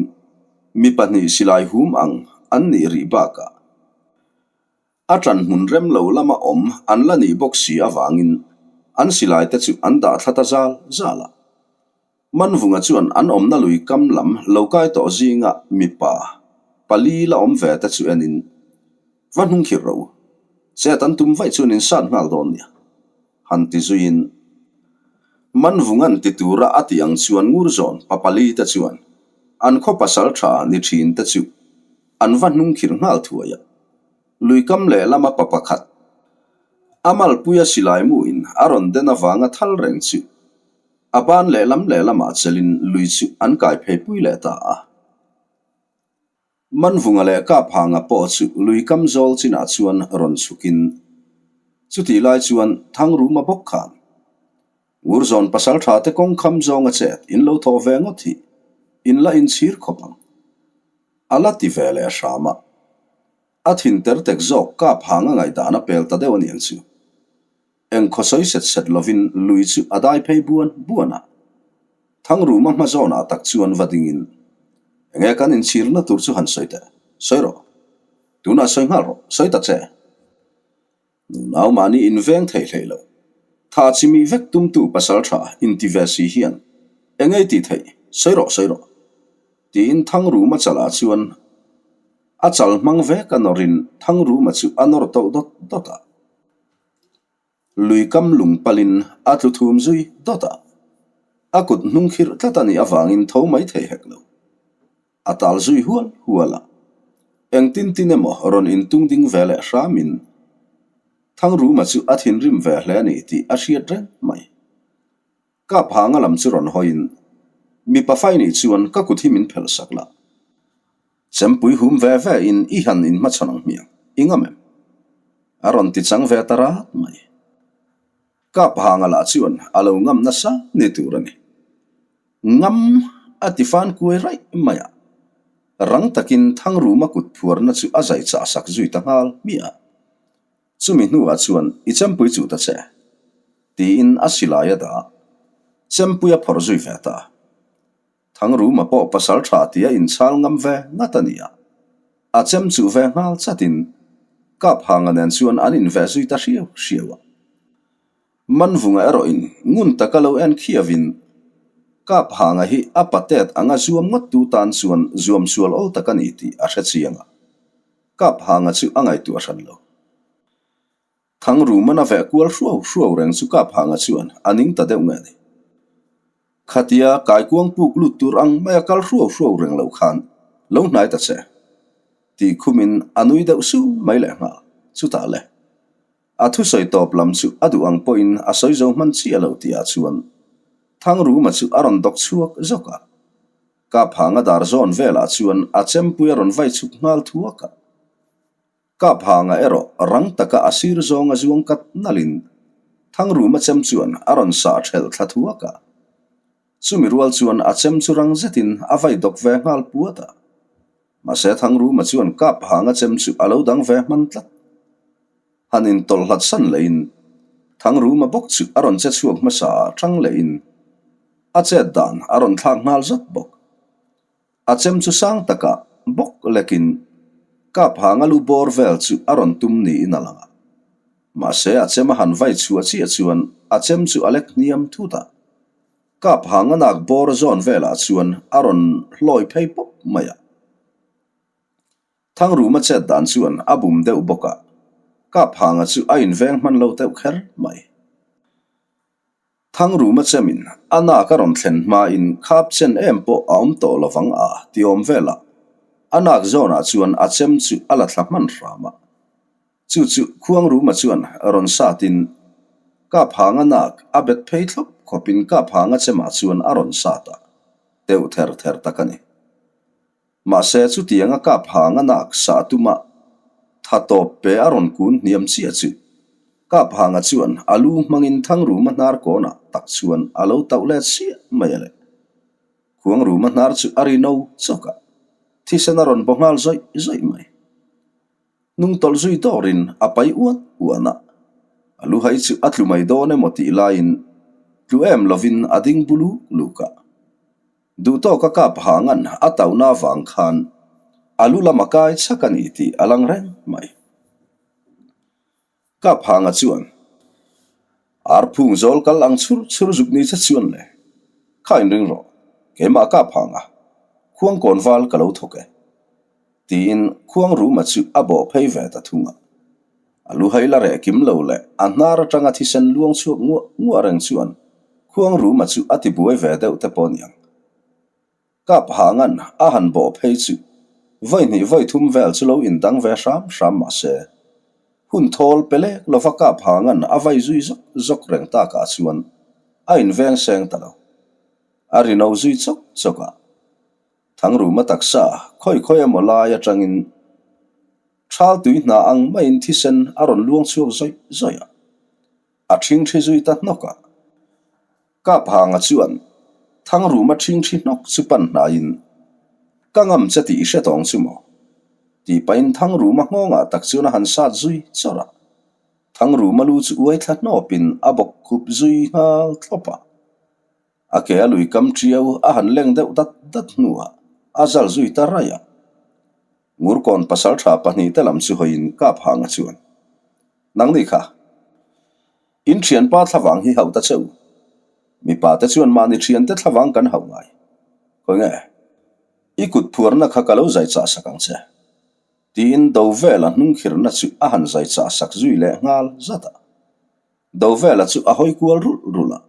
mi pahnih silai hum ang an nih rih bakah a ṭan hmun rem lo lama awm an la nih bawk si avangin an silai te chu an dah thla ta zal zal a. Manvunga chuan an awmna lui kam lam lo kai tawh zinga mipa pali la awm ve te chu enin, Va hnung khirh rawh u, chet an tum vaih chuan in sat nghal dawn nia, han ti zuiin Manvunga'n ti tura a tih ang chuan Ngurzawn pa pali te chuan an khaw pasal tha ni thin te chu an va hnung khirh nghal thuai a. Lui kam lehlama pa pakhat a malpuia silai muin a rawn den avanga thal reng chu A ban lehlam lehlamah chelin lui chu an kai phei pui leh ta a. Manvunga leh Kaphanga pawh chu lui kam zawl chinah chuan rawn chhukin chutih lai chuan Thangruma bawk khan Ngurzawn pasaltha te kawng kham zawnga chet in lo thawh ve ngawt hi in la inchhir khawp ang. A la ti ve leh hram a. A thin ter tek zawk Kaphanga ngaihdan a pel ta deuh a niang chu. Eng khaw sawi set set lovin lui chu a dai phei buan buan a. Thangruma hma zawnah tak chuan va dingin, Enge kan inchhirna tur chu han sawi teh, sawi rawh. Tunah sawi nghal rawh, sawi ta che. Nunau mahni inveng thei hlei lo. Tha chimih vek tumtu pasal tha inti ve si hian, Enge i tih theih, sawi rawh, sawi rawh. Tiin Thangruma chalah chuan a chal hmang vek a nawrin Thangruma chu a nawr tawlh dawt dawt a. Lui kam lung palin a tlu thum zui dawt a, a kut hnung khirh tlat a nih avangin tho mai thei hek lo. A tal zui hual hual a, engtin tin emaw rawn intung ding ve leh hramin Thangruma chu a thinrim ve hle a ni tih a hriat reng mai. Ka phanga lam chu rawn hawiin, Mipa fai nih chuan ka kut hi min phelh sak la. Chempui hum ve ve in i han inhmachhawn ang hmiang, i ngam em? A rawn ti chang ve ta rat mai. Ka phanga lah chuan a lo ngam nasa ni tur a ni. Ngam a ti fan kuai raih mai a. Rang takin Thangruma kut phuarna chu a zai chah sak zui ta nghal hmiah. Chumi hnuah chuan i chempui chuh ta che, tiin a silai a dah. Chempui a phawrh zui ve ta. Thangruma pawh pasal tha tia inchhal ngam ve ngat a ni a. A chem chuh ve nghal chatin Kaphanga nen chuan an inveh zui ta hriau hriau a. Manvunga erawhin ngun taka lo en khiavin Kaphanga hi a patet anga zuam ngawt tu tan chuan zuam sual awl tak a ni tih a hre chiang a. Kaphanga chu a ngaihtuah hran lo. Thangrumana veh kual hruau hruau reng chu Kaphanga chuan a ning ta deuh nge ni. Khatia kaikuang puk lut tur ang maia kal hruau hruau reng lo khan lo hnai ta che. Tih khumin a nui deuh su mai leh nghal. Chutah le. A thusawi tawp lam chu a duh ang pawhin a sawi zo hman chiah lo tihah chuan Thangruma chu a rawn dawk chhuak zawk a. Kaphanga dar zawn velah chuan a chempui a rawn vai chhuk nghal thuak a. Kaphanga erawh rang taka a sir zawnga zuang kat nalhin Thangruma chem chuan a rawn sah thelh thla thuak a. Chumi rual chuan a chem chu rang zetin a vai dawk ve nghal puat a. Mahse Thangruma chuan Kaphanga chem chu a lo dang ve hman tlat. Han intawlh hlat san lehin Thangruma bawk chu a rawn che chhuak hmasa ah tang lehin a chet dan a rawn thlak nghal zat bawk. A chem chu sang takah bawk lekin Kaphanga lu bawr vel chu a rawn tum niin a lang a. Mahse a chem a han vai chhuah chiah chuan a chem chu a lek hniam thut a. Kaphanga nak bawr zawn velah chuan a rawn hlawi phei pawp mai a. Thangruma chet dan chuan a bum deuh bawk a, Kaphanga chu a inveng hman lo deuh kher mai. Thangruma chemin a nak a rawn thlen hmain khap chen em pawh a awm tawh lovang a ti awm velah a nak zawnah chuan a chem chu a la thla hman hram a. Chu chu Khuangruma chuan rawn satin Kaphanga nak a bet phei thlawp khawpin Kaphanga chemah chuan a rawn sat a, teuh ther ther tak a ni. Mahse, chutianga kap hang a nak sah tuma tha tawp pe a rawn kun hniam chiah chu kap hanga chuan a lu hmangin Thangruma hnar kawnah tak chuan a lo tauh let siah mai a le. Khuangruma hnar chu a ri no chawk a, thisen a rawn baw nghal zawih zawih mai. Hnung tawlh zui dawrin a pai uan uan a, a lu hai chu a tlu mai dawn emaw tih laiin tlu em lovin a ding bu luk luk a. Duhtawka kap hangan a tauhna avang khan a lu lam a kai chak a ni tih a lang reng mai. Kap hanga chuan Arphung zawl kal ang chhur chhur zuk ni che chuan le, kha inring rawh, keimah kap hanga khuangkawn val ka lo thawk e. Tiin Khuangruma chu a bawh phei ve ta thung a. A lu hai la reh kim lo leh a hnar atanga thisen luang chhuak nguah nguah reng chuan Khuangruma chu a tibuai ve deuh te pawh niang. Kap hangan a han bawh phei chu vawi hnih vawi thum vel chu lo indang ve hram hram mah se, hun thawl pe lek lova kap hangan a vai zui zawk zawk reng takah chuan a inveng seng ta lo. A ri no zui chawk chawk a. Thangruma taksa khawi khawi emaw lai atangin thal tui hna ang maiin thisen a rawn luang chhuak zawih zawih a, a thingthi zui ta hnawk a. Kaphanga chuan Thangruma thingthi hnawk chu pan hnaiin, Ka ngam che tih i hre tawng chu maw? tih pahin Thangruma nghawngah tak chuan a han sat zui chawrh a. Thangruma lu chu uai thla hnawpin a bawk khup zui nghal thlawp a. A ke a lui kam ṭiau a han leng deuh dat dat hnuah a zal zui ta raih a. Ngurkawn pasalṭha pahnihte lam chu hawiin kap hanga chuan, Nangni kha, in ṭhianpa thlavang hi hauh ta che u. Mipate chuan mahni ṭhiante thlavang kan hauh ngai. Khawi nge, i kut phuarna kha ka lo zai chah sak ang che. Tiin Dovela hnungkhirna chu a han zai chah sak zui leh nghal zat a. Dovela chu a hawi kual rulh rulh a,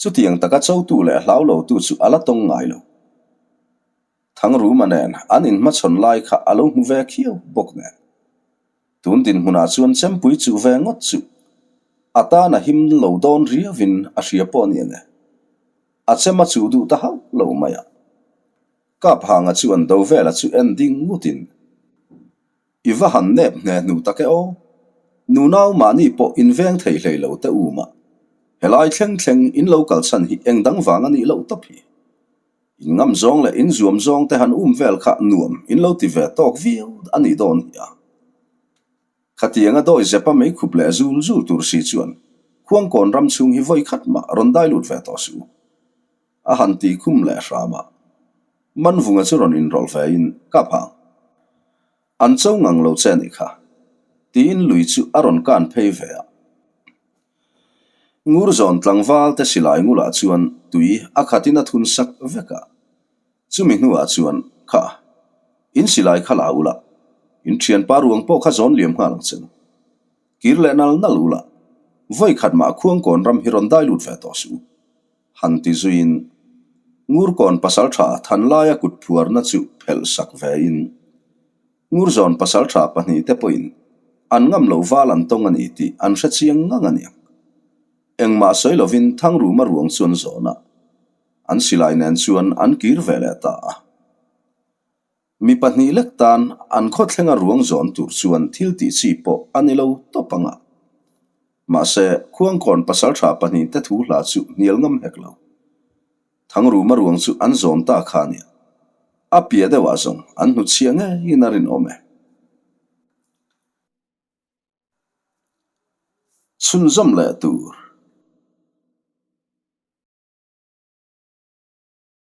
chutiang taka chotu leh hlau lotu chu a la tawng ngai lo. Thangruma nen an inhmachhawn lai kha a lo hmu ve khiau bawk nen. Tun dinhmunah chuan chempui chuh ve ngawt chu a tan a him lo dawn riauin a hria pawh a ni ang e. A chem a chuh duh ta hauh lo mai a. Kaphanga chuan Dovela chu en ding ngutin. I va han nep hne hnu tak e aw. Nunau mahni pawh in veng thei hlei lo te u mah. Helai thleng thleng in lo kal chhan hi eng dang vang a nih loh tawp hi. In ngam zawng leh in zuam zawng te han um vel kha nuam in lo ti ve tawk viau a nih dawn hi a. Khatianga dawi zepa mei khup leh zul zul tur si chuan. Khuangkawn ram chhung hi vawi khat mah rawn dai lut ve tawh suh u. A han tih khum leh hram a. Manvunga chu rawn inrawlh ve in, Ka phang. An cho ngang lo che anih kha. Tiin lui chu a rawn kan phei ve a. Ngurzawn tlangval te silai ngulah chuan tui a khatin a thun sak vek a. Chumi hnuah chuan, Kha, in silai kha la ula, in thianpa ruang pawh kha zawn liam nghal ang che u. Kir leh nal nal ula, vawi khat mah Khuangkawn ram hi rawn dai lut ve tawh suh u. Han ti zuiin, Ngurkawn pasaltha Thanlaia kut phuarna chu phelh sak vein, Ngurzawn pasaltha pahnihte pawhin an ngam loh val an tawng a ni tih an hre chiang ngang a niang. Engmah sawi lovin Thangruma ruang chu an zawn a, an silai nen chuan an kir ve leh ta a. Mi pahnih lek tan an khawthlenga ruang zawn tur chuan thil tih chi pawh a ni lo tawp ang a. Mahse, Khuangkawn pasaltha pahnihte thu hla chu hnial ngam hek lo. Thangruma ruang chu an zawn ta kha nia. A piah deuhah zawng an hnutchhiah ngeiin a rinawm e. Chhunzawm leh tur.